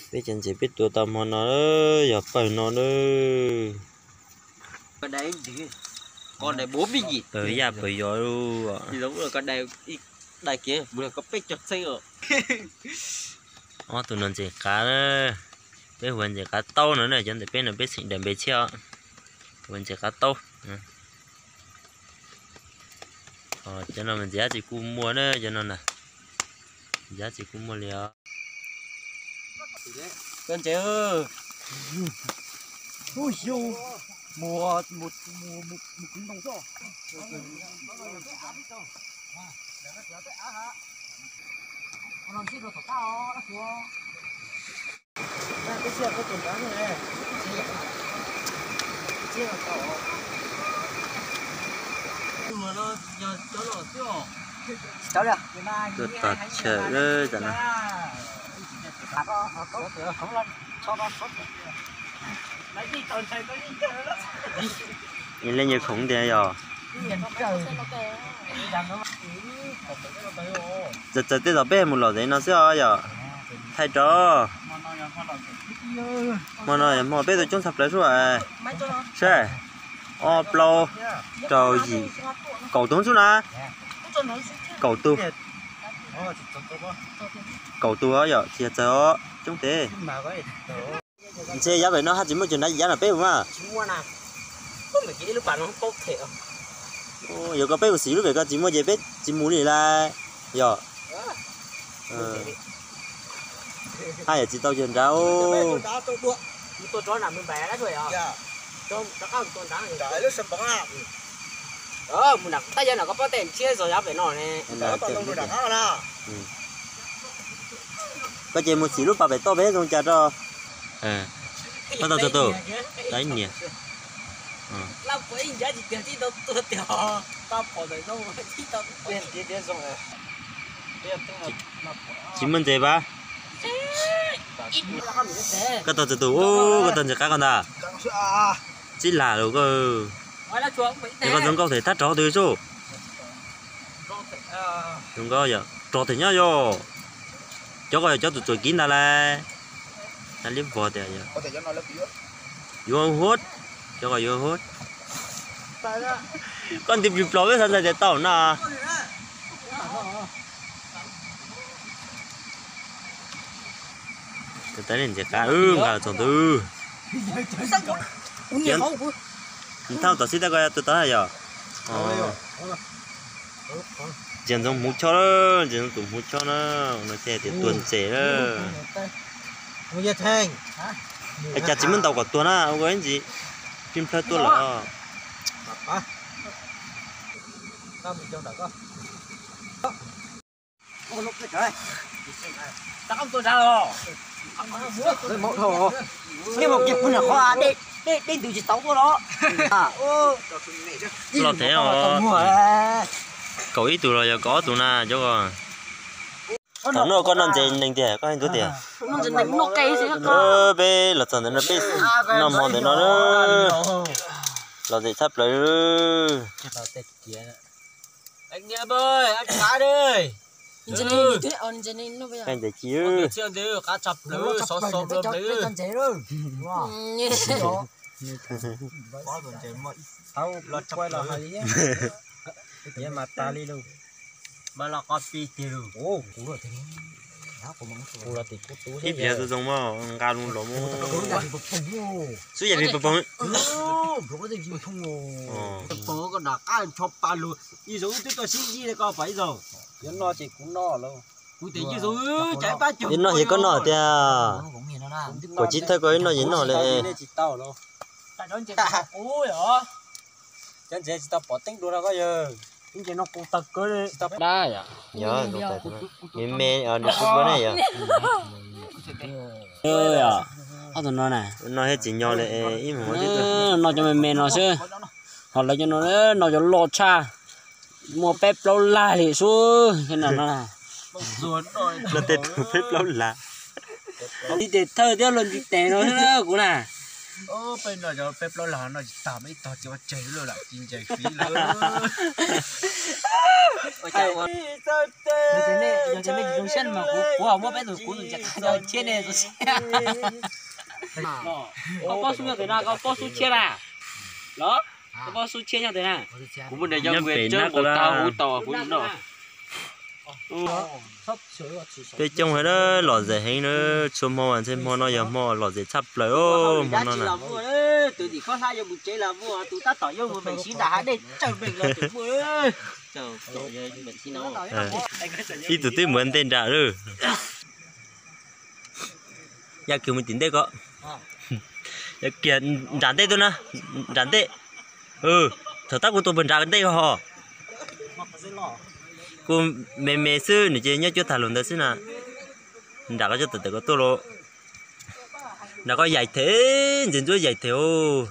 Peb cov ntses peb tua tau hmo no, yog pawg no na. Pawg yaj pawg yos. Ob tug no ntses qav na. Peb hu ua ntses qav taub no na, cov ntawm peb no peb xeem daim npe tshiab os. Hu ua ntses qav taub. Cov no mas ntses dab tsi kuj muaj na, cov no na. Ntses dab tsi kuj muaj li os. Ntses, tuaj tog chaw lawm tam no. Nws leej yawg khoom tiag yog. Txawm txawm tej zaum peb mus lom zem no xwb os yom. Thaij rau hmo no yog hmo peb tua coob tshaj plaws sub. Saib, ob plaub rau yim, kaum tug xwb na. Kaum tug. Kaum tug os yom, tsis yog txawg os, coob tes. Ntshe yav pem no haj tsis muaj cov nrad yim yab no peb mus mas. Yuav kom peb mus xim lub pem ko tsis muaj ces peb tsis mus li lawm yom. Haj yam tsis tau cov nrad. Koj ces mus xim lub pas pem toj peb zoo cas rau. Koj tau txog tus, tau ib niam. Tsis muaj ntses pab. Koj tau txog tus, koj tau ntses qab koj ntag. Txib lam lus koj. Yog koj zoo nkauj them thab rov twg sub. Zoo nkauj yom, rov them nyob yom. Cov ko yog cov tus txuam kiv ntag lauj. Liab vog tias yuav huv, cov ko yuav huv. Koj nti plig plos peb xav ntxais tias tau na. Tus tau ntses qab, nqa los txog ntawd. Nthauj tom xib tab ko tua tau yom. Ntses ntxoov hmuv chob, ntses ntxoov tus hmuv chob na, no ces tias tua ntses na. Cas tsis muab ntaus kom tuag na, ua ib ntsis plig plawg tuaj lawm. Loj thiab os. Kaum ib tug los yog kaum ob tug na cov ko. Thaum no koj noj ntses nees tiag, koj hais ntxuav tiag. Peb los txog ntawm no peb noj hmo ntawm no. Los zem tshaj plaws. Ntses ci. Ib pliag zoo zoo mas nqa loo los mus. Xub yam li pog pog. Ib noj ces koj noj tiag. Kuv tsis thawj koj ib noj ces noj li. Cov ntses tsis tau pom teeb dua no koj yawg. Dab yom. Me me nws kuj dua ne yom. Ob tug no na. No thiab tsis nyo li ib mus. No cov me me no xwb. Ho lawv cov no no cov loj tshaj. Muaj peb plaub lab li xwb thiab no no. Luag tej tus peb plaub lab. Ntiv tes thawj thiab luag ntiv tes no xwb kuv na. Peb no yog peb plaub leeg no tsis tag mas ib tog tsis ua tseg lawm, lam ci ntses fiv lawm. Yog tias nej tsis zoo siab no mas kuv, kuv ho muab peb tus, kuv tus ntses qab no thiab nej zoo siab. Koj pob xub nyob twg na, koj pob xub tshiab na. Los, koj pob xub tshiab nyob twg na? Kuv muaj nws nyob pem nab tau ub tau kuv noj. Peb coob heev na, lom zem heev na, txhua hmo mas ntshe hmo no yog hmo lom zem tshaj plaws os, hmo no na. Ib tug twb mus ua ntej nram lawm. Yaj kiag mus tim ntej ko. Yaj kiag nram ntej tuaj na, nram ntej. Thaum tab kuv tus puag nram ntej ho. Kuv me me xwb nws ces nyob cuab tag lus ntawd xwb na. Nram ko cov tawm tawm ko tuaj los. Nram ko yaim them, ntses ntsuab yaim them os.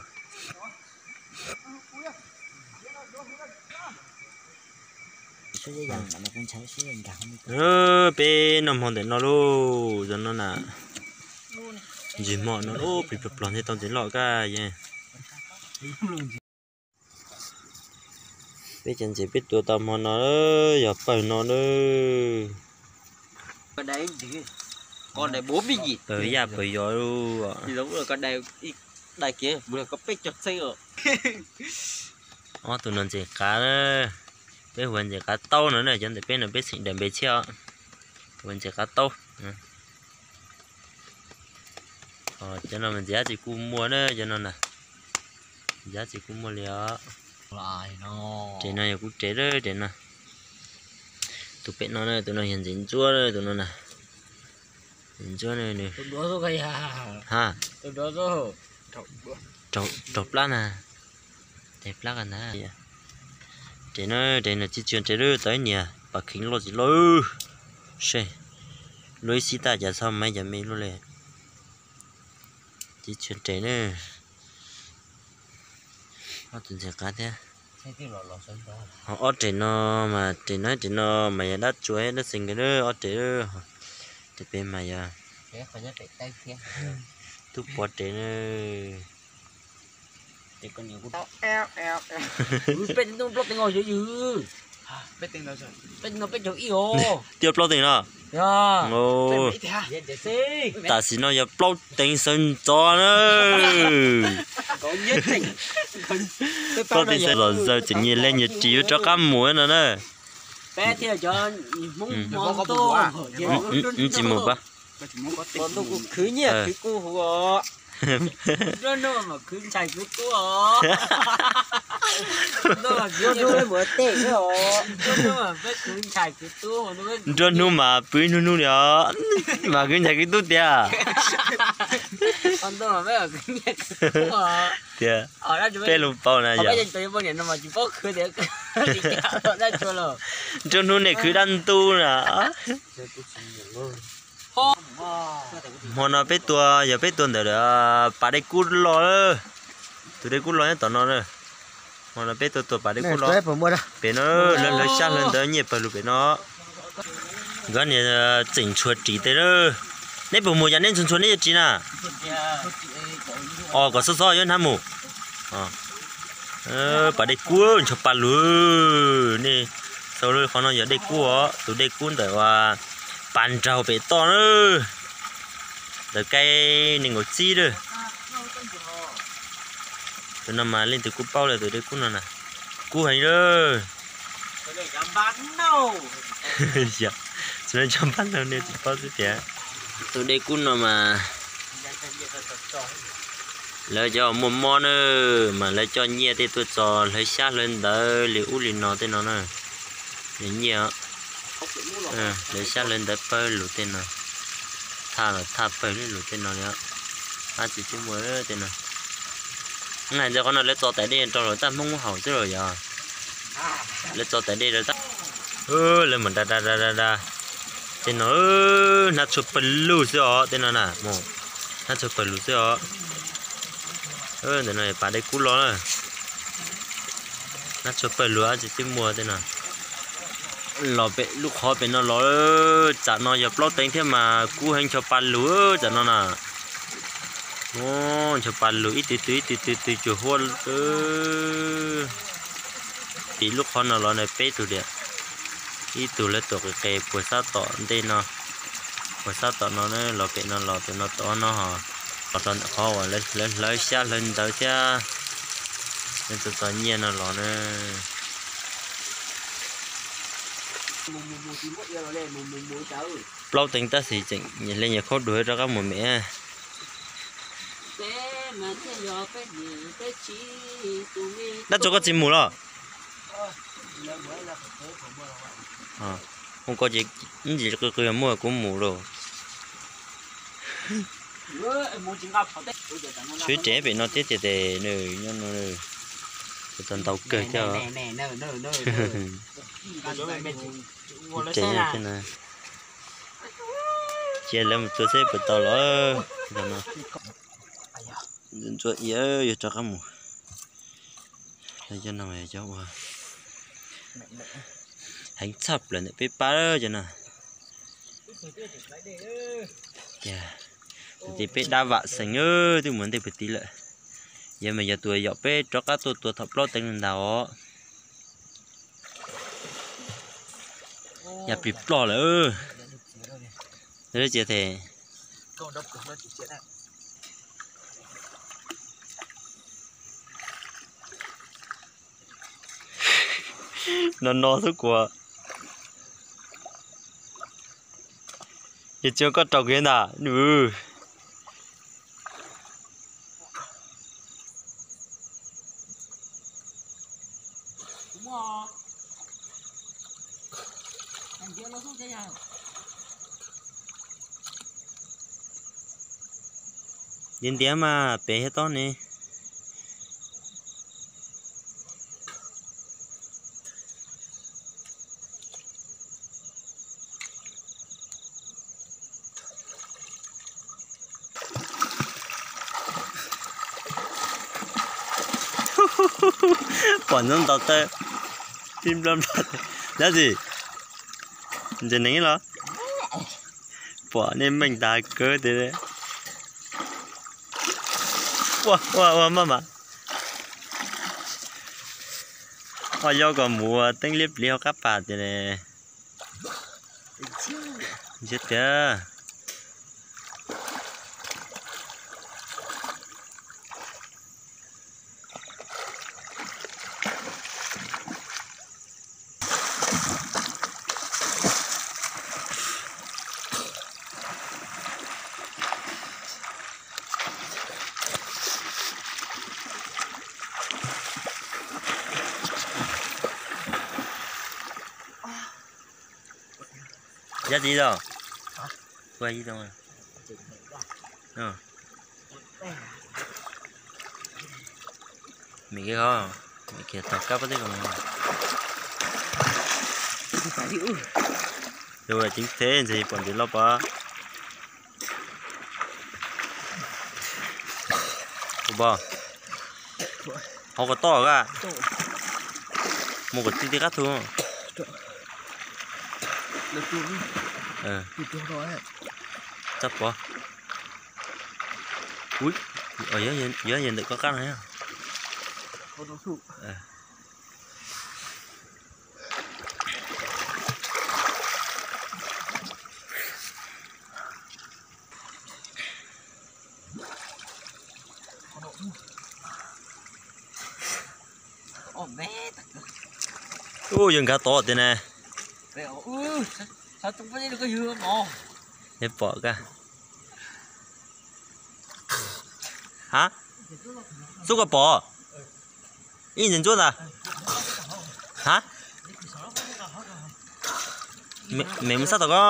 Peb noj hmo ntawm no lauj, zaum no na. Ntsis hmo no lauj, plig plig plig thiaj tau ntses loj kab yeej. Peb cov ntses peb tua tau hmo no yog pawg no na. Yaj pawg yos. Ob tug no ntses qav, peb hu ua ntses qav taub no na, cov ntawm peb no peb xeem daim npe tshiab os. Hu ua ntses qav taub. Cov no mas ntses dab tsi kuj muaj na, cov no na. Ntses dab tsi kuj muaj li os. Res no yog kuv res lawm res no. Tus pem no na, tus no yog ntses ntsuab, tus no na. Ntses ntsuab na. Ha. Raug plab na. Tes plab ko ntag. Res no, res no tsis tshua res lawm, tau ib niag pas kheev loj tsis loj. Seb, luag ib xib tag cas txhob mas cov me luaj li. Tsis tshua res na. Ob tug ntses qav thiab. Ho ob res no mas, res no res no mas yog dab tsuas dab xees nkawd ob res. Tes pem mas yog tub pov res na. Peb plaub teev no. Tam sim no yog plaub teev sawv ntxov na. Plaub teev sawv zom zaws tseem nyias leej nyias ris yuav rov qab mus no na. Tsis mus pab. Nruab hnub mas pw ib hnub hnub li os, mas kwv nchais kwv tub tiag. Tias peb lub paub na yog nruab hnub nej khwv dab ntub na. Hmo no peb tua, yog peb tua ntawm pas dej kub los, tus dej kub los nyob tom no na. Hmo no peb tua tua pas dej kub los pem no, lawv hlawv xyab hlawv ntawv nyiaj pawg lug pem no. Nkawd niag tseem tshuav ris tej na. Neb puas mus cas neb ntxhua ntxhua neb yuav ris na? Os, kom xob xob yuav hnab mus. Pas dej kub ncho pa lug, nej xauj qhov no yog dej kub os, tus dej kub ntawm uas pas nraug pem toj na. Ntawm kaij nees nkaum txib lawm. Tus no mas leej twg kuj paub lawm tus dej kub no na. Kub heev lawm. Cov npab no nej tsis paub xwb tias tus dej kub no mas lawv cov muaj mob na, mas lawv coj nyiaj tej tuaj tso hlawv xyab hlawv ntawv li ub li no tej no na. Nyiaj, hlawv xyab hlawv ntawv pawg lug tej no. Thaj los thaj pawg lug tej no li. Dab tsi twb muaj tej no. Hais ntawd qhov no lawv txo tais dej rau lawv tag Hmoob haus xwb los yog lawv txo tais dej rau tag. Lawv mus da da da da da tej no, hnab tshua pawg lug xwb os tej no na, hnab tshua pawg lug xwb os. Ntawm no pas dej kub los na. Hnab tshua pawg lug dab tsi twb muaj tej no. Los pem lub qhov pem no los, tsam no yog plaub teev thiab mas kub heev ncho pa lug tsam no na. Ub, nchuav pas lug ib tug tw ib tug tw tw cuag huab. Tim lub qhov no los nws peb tug diam. Ib tug lawv tuam qis qis puag sab tom ntej no, puag sab tom no na, los pem no los pem no tod no, los rau ntawm qhov uas lawv hlawv xyab hlawv ntawv thiab lawv txo txo nyiaj no los na. Plaub teev tab sis tseem le nyuam khaub dua rov qab mus mem. Dab tsi koj tsis mus los? Mus koj ces ib ntsis qw qw muaj kuv mus lauj. Tshuav ib rev pem no thiab tiag tes nws nyob no, tau ntau kawg thiab. Ib rev thiab na. Cia lawv mus tua seb puas tau los. Ntxuav ntxuav ia yuav rov qab mus. Cov no cov ua heev tshaj plaws ntawm peb pab cov no. Ces tus tim peb dab vam xeem twb mus ntej puag tid lawm. Yog mas yog tus yom peb rov qab tuaj tua thaum plaub teev ntawd os. Yog plig ploj lawm. Cia the no no xwb kuas. Yog tsis koj raug kiag ntag nws. Ntiav ntiav mas pem thiab tob ne. Pom ntxoov ntaus taw, tib nplog nplog. Dab tsi? Ntses neev los? Pom nej meej tas kawg tiag. Ua ua ua maj mam. Ho yog kom mus teeb liab pliv hauv qab pas tiag ne. Ntsiab tiag. Yab txiv tau. Ua ib tau. Mem kev ho, mem kev tau kab pab teb ko. Yus ceev teb ntxim pom ntxim loj pab. Ua pog, hauv kom toj ka, mus kom tij tij qab thu. Txaj pov. Ui, yog ntawm koj qab no. Ub, yog nkag tod tiag ne. Pom ka. Ha? Xub koj pom? Ib ntses ntsuab ntag. Ha? Mem mus sab tom ko.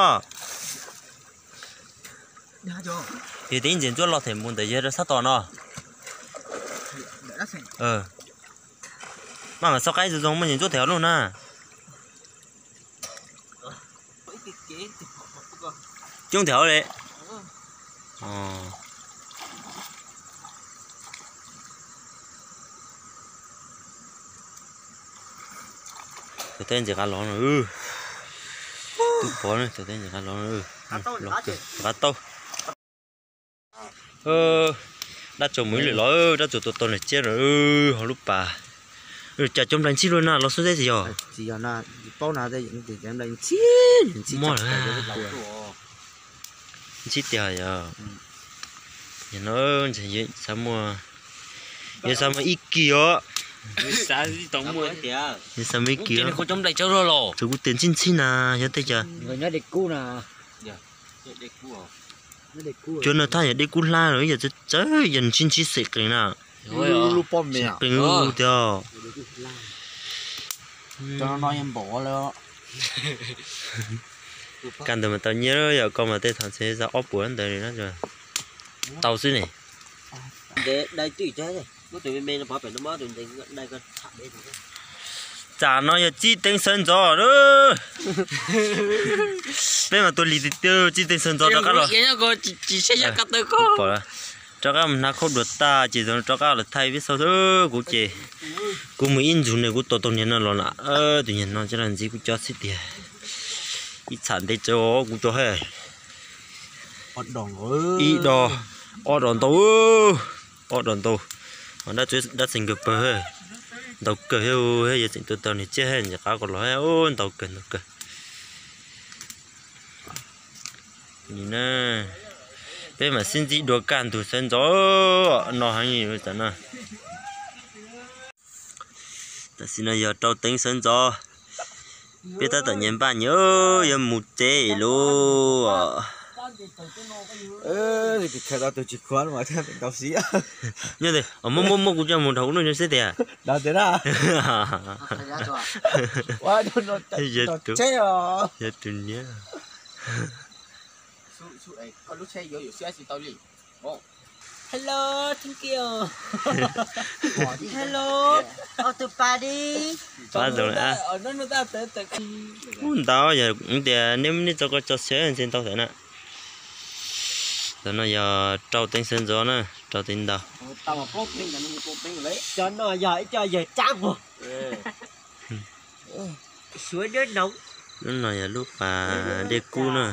Yog tias ib ntses ntsuab loj them mus ntawm yawg rau sab tom no. Maj mam xauj qaib zoo zoo muaj ntses ntsuab them hauv lub na. Coob them hauv li. Tus teb ntxim qab los no. Tub pov na, tus teb ntxim qab los no. Los kawg, qab tau. Dab Tsuas mus ib lwm los, Dab Tsuas tua tau nws tsiab no, ho lub pas. Cas cov nplai ntxhib luaj na, los xub teb tsis yog? Muaj lawm. Ntxhib tiag yog. Yog no, xav muaj, yog xav muaj ib kis os. Yog xav muaj ib kis os. Tsuas kuv tias ntxhib ntxhib na, yog tej cas. Cua no thaj yog dej kub hlab los yog txawv yog ntxhib ntxhib xim qees na. Xim qees tiag. Kaj ntug mas tau nyiaj, yog koj mas tej thaum ntshe txog ob puas ntawd li na. Tau xwb ne. Tsam no yog Txij Teev sawv ntxov na. Peb mas tua lig tiag tiag, Txij Teev sawv ntxov rov qab los. Pom, rov qab mus hnav khaub dua tag ces rov qab los thaij peb xauj xwb. Kuv ces kuv mus ib ntsug ne kuv tua tau niag no los na. Tus niag no coj los ntxiv kuv cov xwb tiag. Ib txham ntev tsawv os kuv cov he. Ib dos, ob dos ntau, ob dos ntau. Dab Txeeg nkawg pawg, ntau kawg, yog tseem tua tau niag tsiaj he ntsis qab kom los, ntau kawg ntau kawg. Peb mam sib ntsib dua kaj ntug sawv ntxov no heev li tam no. Tam sim no yog rau teev sawv ntxov, peb tab tom nyias npaj nyias yuav mus tsev lauj. Muaj muaj muaj kuv coj mus dhau kuv lub xwb tiag. Yog tus niag. Hello, thank you. Hello, auto party. Ub ntau yog tias neb neb tso koj tso siab ntshe ntau tawm na. Tam no yog rau teev sawv ntxov na, rau teev ntau. Cov no yog ib co yawg tsab puag. Suav dab noov. Lub no yog lub pas dej kub na.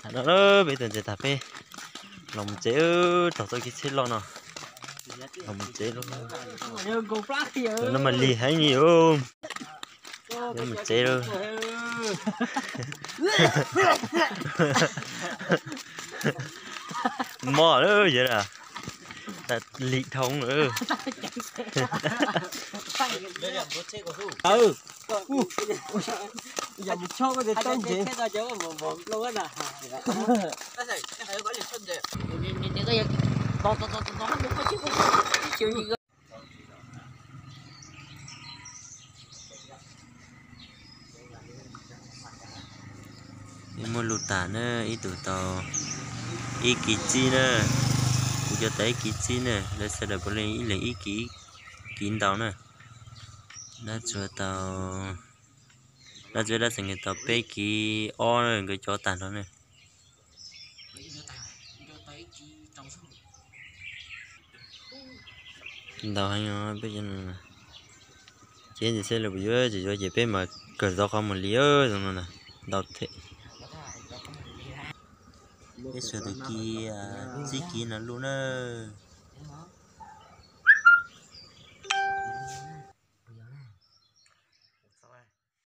Tham no peb tus ntses tag peb los mus tsev, taug txoj kev tsheb loj no los mus tsev lawm. No mas lig heev li os. Yuav mus tsev lawm. Mob lawm yawg a, lig dhau lawm. Peb muab lug tag na, ib tug tau ib kis tsib na, kuv cov tau ib kis tsib na, lawv sawv daws puav leej ib leeg ib kis, ib kis ntau na. Dab Tsuas tau, Dab Tsuas dab tsi nkawd tau peb kis ob na, nkawd cov tag nrho na. Ntau heev os peb cov no. Ces ntsis xwb lawv puas yuav tsis yuav ces peb mas kawg zov qhov muag li zoo no na. Ntau thiab. Peb xuas tus kis tsib kis no lug na.